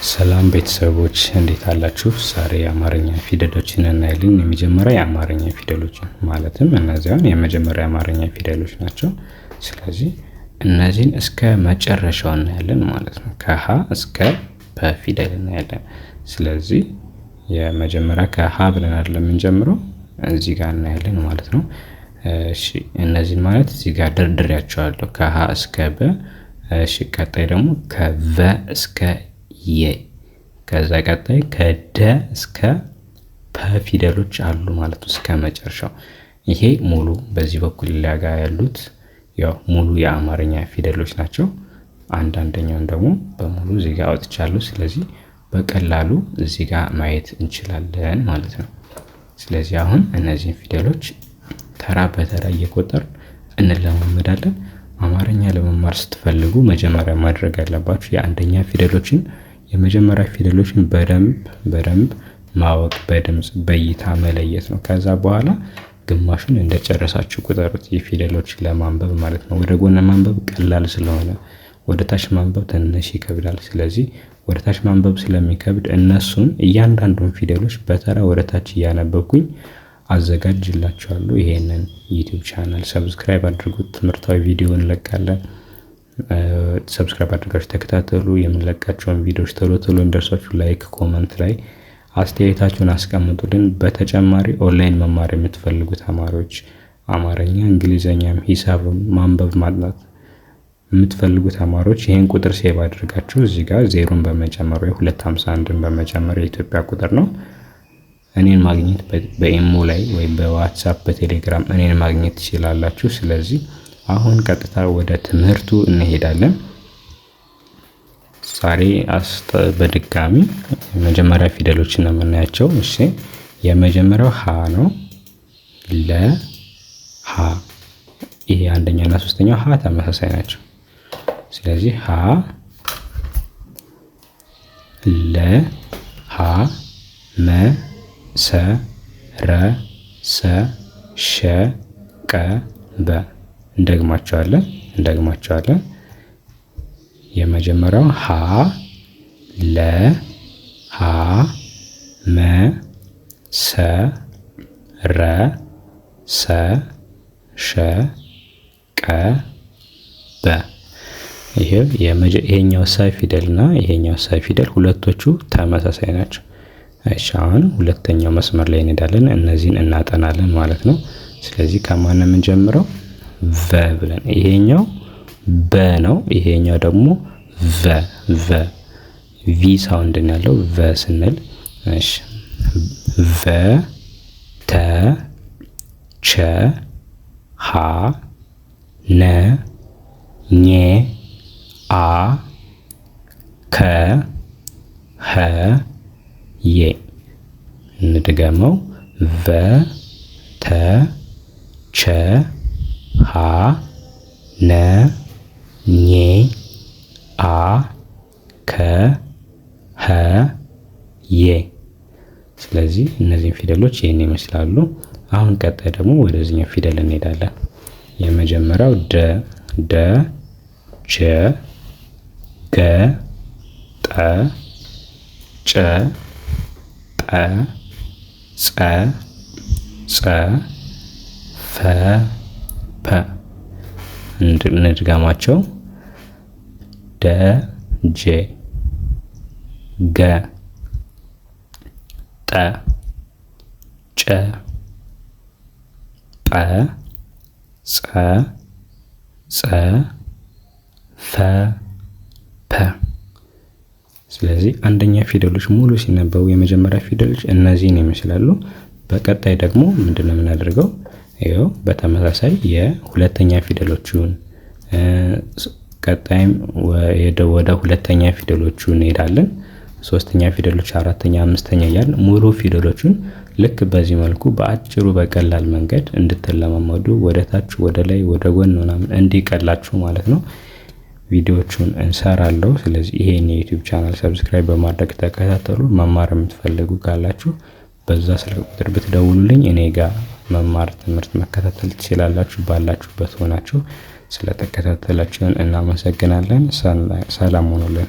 ሰላም ቤተሰቦች፣ እንዴት አላችሁ? ዛሬ የአማርኛ ፊደሎችን እናያለን። የመጀመሪያ የአማርኛ ፊደሎችን ማለትም እነዚያን የመጀመሪያ የአማርኛ ፊደሎች ናቸው። ስለዚህ እነዚህን እስከ መጨረሻው እናያለን ማለት ነው። ከሀ እስከ ፐ ፊደል እናያለን። ስለዚህ የመጀመሪያ ከሀ ብለን አይደለም የምንጀምረው፣ እዚህ ጋር እናያለን ማለት ነው። እሺ፣ እነዚህን ማለት እዚህ ጋር ደርድሬያቸዋለሁ ከሀ እስከ በ። እሺ፣ ቀጣይ ደግሞ ከቨ እስከ የ፣ ከዛ ቀጣይ ከደ እስከ ፐ ፊደሎች አሉ ማለት ነው እስከ መጨረሻው። ይሄ ሙሉ በዚህ በኩል ሊያጋ ያሉት ያው ሙሉ የአማርኛ ፊደሎች ናቸው። አንዳንደኛውን ደግሞ በሙሉ እዚህ ጋር አውጥቻለሁ። ስለዚህ በቀላሉ እዚህ ጋር ማየት እንችላለን ማለት ነው። ስለዚህ አሁን እነዚህን ፊደሎች ተራ በተራ እየቆጠር እንለማመዳለን። አማርኛ ለመማር ስትፈልጉ መጀመሪያ ማድረግ ያለባችሁ የአንደኛ ፊደሎችን፣ የመጀመሪያ ፊደሎችን በደንብ በደንብ ማወቅ፣ በድምፅ በእይታ መለየት ነው። ከዛ በኋላ ግማሹን እንደጨረሳችሁ ቁጠሩት፣ የፊደሎችን ለማንበብ ማለት ነው። ወደ ጎን ማንበብ ቀላል ስለሆነ ወደ ታች ማንበብ ትንሽ ይከብዳል። ስለዚህ ወደ ታች ማንበብ ስለሚከብድ እነሱን እያንዳንዱን ፊደሎች በተራ ወደ ታች እያነበብኩኝ አዘጋጅላችኋለሁ። ይሄንን YouTube channel subscribe አድርጉት። ትምህርታዊ ቪዲዮ እንለቃለን። Subscribe አድርጋችሁ ተከታተሉ። የምንለቃቸውን ቪዲዮዎች ቶሎ ቶሎ እንደርሷችሁ like፣ comment ላይ አስተያየታችሁን አስቀምጡልን። በተጨማሪ ኦንላይን መማር የምትፈልጉ ተማሪዎች፣ አማርኛ፣ እንግሊዘኛም፣ ሂሳብም ማንበብ ማጥናት የምትፈልጉ ተማሪዎች ይህን ቁጥር save አድርጋችሁ እዚህ ጋር ዜሮን በመጨመር ወይ 251ን በመጨመር፣ የኢትዮጵያ ቁጥር ነው፣ እኔን ማግኘት በኢሞ ላይ ወይም በዋትሳፕ፣ በቴሌግራም እኔን ማግኘት ትችላላችሁ። ስለዚህ አሁን ቀጥታ ወደ ትምህርቱ እንሄዳለን። ዛሬ በድጋሚ የመጀመሪያ ፊደሎችን ነው የምናያቸው። እሺ፣ የመጀመሪያው ሀ ነው። ለ ሀ፣ ይሄ አንደኛ እና ሶስተኛው ሀ ተመሳሳይ ናቸው። ስለዚህ ሀ ለ ሀ መ ሰ ረ ሰ ሸ ቀ በ። እንደግማቸዋለን፣ እንደግማቸዋለን። የመጀመሪያው ሀ ለ ሀ መ ሰ ረ ሰ ሸ ቀ በ። ይሄው ይሄኛው ሰ ፊደል እና ይሄኛው ሰ ፊደል ሁለቶቹ ተመሳሳይ ናቸው። እሺ፣ አሁን ሁለተኛው መስመር ላይ እንሄዳለን። እነዚህን እናጠናለን ማለት ነው። ስለዚህ ከማን ነው የምንጀምረው? ቨ ብለን። ይሄኛው በ ነው። ይሄኛው ደግሞ ቨ፣ ቨ፣ V sound ነው ያለው ቨ ስንል። እሺ፣ ቨ ተ ቸ ሀ ነ ኘ አ ከ ሀ የ። እንድገመው፣ ቨ ተ ቸ ሀ ነ ኘ አ ከ ሀ የ። ስለዚህ እነዚህን ፊደሎች ይህን ይመስላሉ። አሁን ቀጣይ ደግሞ ወደዚህኛው ፊደል እንሄዳለን። የመጀመሪያው ደ፣ ደ ጀ ገ ጠ ጨ ጠ ጸ ጸ ፈ ፐ። እንድጋማቸው፣ ደ ጄ ገ ጠ ጨ ጠ ጸ ጸ ፈ ፐ። ስለዚህ አንደኛ ፊደሎች ሙሉ ሲነበቡ የመጀመሪያ ፊደሎች እነዚህን ይመስላሉ። በቀጣይ ደግሞ ምንድነው የምናደርገው? ይኸው በተመሳሳይ የሁለተኛ ፊደሎቹን፣ ቀጣይም ወደ ሁለተኛ ፊደሎቹ እንሄዳለን። ሶስተኛ ፊደሎች፣ አራተኛ፣ አምስተኛ እያልን ሙሉ ፊደሎቹን ልክ በዚህ መልኩ በአጭሩ በቀላል መንገድ እንድትለማመዱ፣ ወደ ታች፣ ወደ ላይ፣ ወደ ጎን ምናምን እንዲቀላችሁ ማለት ነው፣ ቪዲዮዎቹን እንሰራለሁ። ስለዚህ ይሄን የ YouTube channel subscribe በማድረግ ተከታተሉ። መማር የምትፈልጉ ካላችሁ በዛ ስልክ ቁጥር ብትደውሉልኝ እኔ ጋር መማር ትምህርት መከታተል ትችላላችሁ ባላችሁበት ሆናችሁ። ስለተከታተላችሁን እናመሰግናለን። ሰላም ሆኑልን።